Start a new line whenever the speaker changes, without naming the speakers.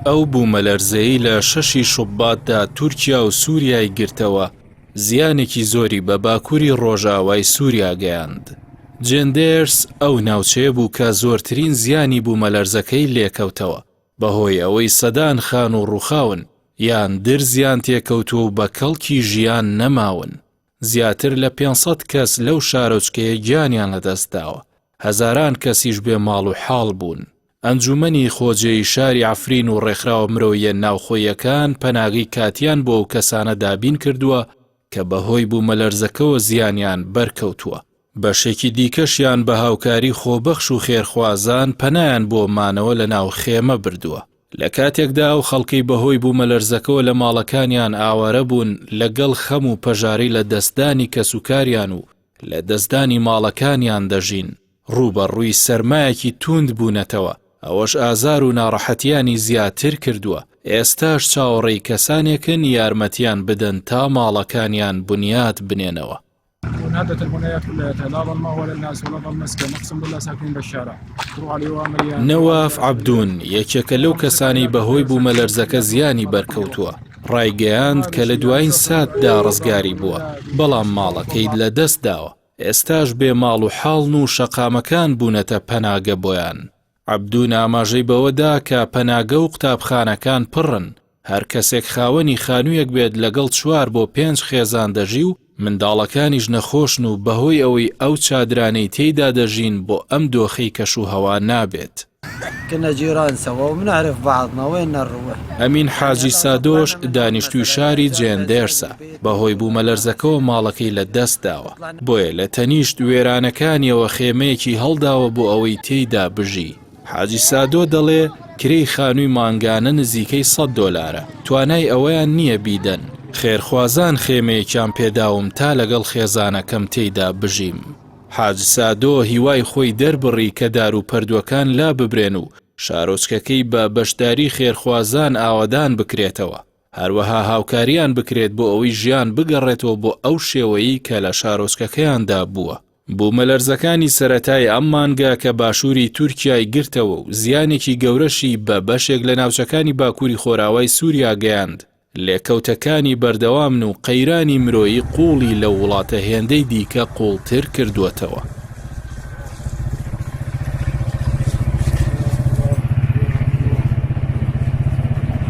ئەو بوومەلەرزەیەی لە شەشی شوباتدا تورکیا و سووریای گرتەوە، زیانێکی زۆری بە باکووری ڕۆژئاوای سووریا گەیاند. جێندێرس ئەو ناوچەیە بوو کە زۆرترین زیانی بوومەلەرزەکەی لێکەوتەوە، بەهۆی ئەوەی سەدان خانوو ڕووخاون یان درزیان تێکەوتووە و بە کەڵکی ژیان نەماون. زیاتر لە 500 کەس لەو شارۆچکەیە گیانیان لەدەستداوە، هەزاران کەسیش بێ ماڵ و حاڵ بوون. ئەنجوومەنی خۆجێی شاری عەفرین و ڕێکخراوە مرۆییە ناوخۆییەکان پەناگەی کاتییان بۆ ئەو کەسانە دابین کردووە کە بەهۆی بوومەلەرزەکەوە زیانیان بەرکەوتووە. بەشێکی دیکەشیان بە هاوکاری خۆبەخش و خێرخوازان پەنایان بۆ مانەوە لەناو خێمە بردووە. لە کاتێکدا ئەو خەڵکەی بەهۆی بوومەلەرزەکەوە لە ماڵەکانیان ئاوارە بوون لەگەڵ خەم و پەژارەی لە دەستدانی کەسوکاریان و لە دەستدانی ماڵەکانیان دەژین، ڕووبەڕووی سەرمایەکی تووند بوونەتەوە، ئەوەش ئازار و ناڕەحەتیانی زیاتر کردووە، ئێستاش چاوەڕێی کەسانێکن یارمەتیان بدەن تا ماڵەکانیان بنیات بنێنەوە. نەواف عەبدون، یەکێکە لەو کەسانەی بەهۆی بوومەلەرزەکە زیانی بەرکەوتووە، ڕایگەیاند کە لە دوایین ساتدا ڕزگاری بووە، بەڵام ماڵەکەی لەدەستداوە، ئێستاش بێ ماڵ و حاڵن و شەقامەکان بوونەتە پەناگە بۆیان. عەبدون ئاماژەی بەوە دا کە پەناگە و قوتابخانەکان پڕن، هەر کەسێک خاوەنی خانوویەک بێت لەگەڵ چوار بۆ پێنج خێزان دەژی و منداڵەکانیش نەخۆشن و بەهۆی ئەوەی ئەو چادرانەی تێیدا دەژین بۆ ئەم دۆخەی کەشوهەوا نابێت.
كنا جيران سوا وبنعرف بعضنا وين نروح.
ئەمین حاجی سادۆش دانیشتووی شاری جێندێرسە، بەهۆی بوومەلەرزەکەوە ماڵەکەی لە دەست داوە، بۆیە لە تەنیشت وێرانەکانیەوە خێمەیەکی هەڵداوە بۆ ئەوەی تێیدا بژی. حاجی سادۆ دەڵێ، کرێی خانووی مانگانە نزیکەی سەد دۆلارە، توانای ئەوەیان نییە بیدەن، خێرخوازان خێمەیەکیان پێداوم تا لەگەڵ خێزانەکەم تێیدا بژیم. حاج سادۆ هیوای خۆی دەربڕی کە داروپەردووەکان لاببرێن و شارۆچکەکەی بە بەشداری خێرخوازان ئاوەدان بکرێتەوە، هەروەها هاوکاریان بکرێت بۆ ئەوەی ژیان بگەڕێتەوە بۆ ئەو شێوەیەی کە لە شارۆچکەکەیاندا بووە. بوومەلەرزەکانی سەرەتای ئەم مانگە کە باشووری تورکیای گرتەوە و زیانێکی گەورەشی بە بەشێک لە ناوچەکانی باکووری خۆراوای سووریا گەیاند، لێکەوتەکانی بەردەوامن و قەیرانی مرۆیی قووڵی لەو وڵاتە هێندەی دیکە قووڵتر کردووەتەوە.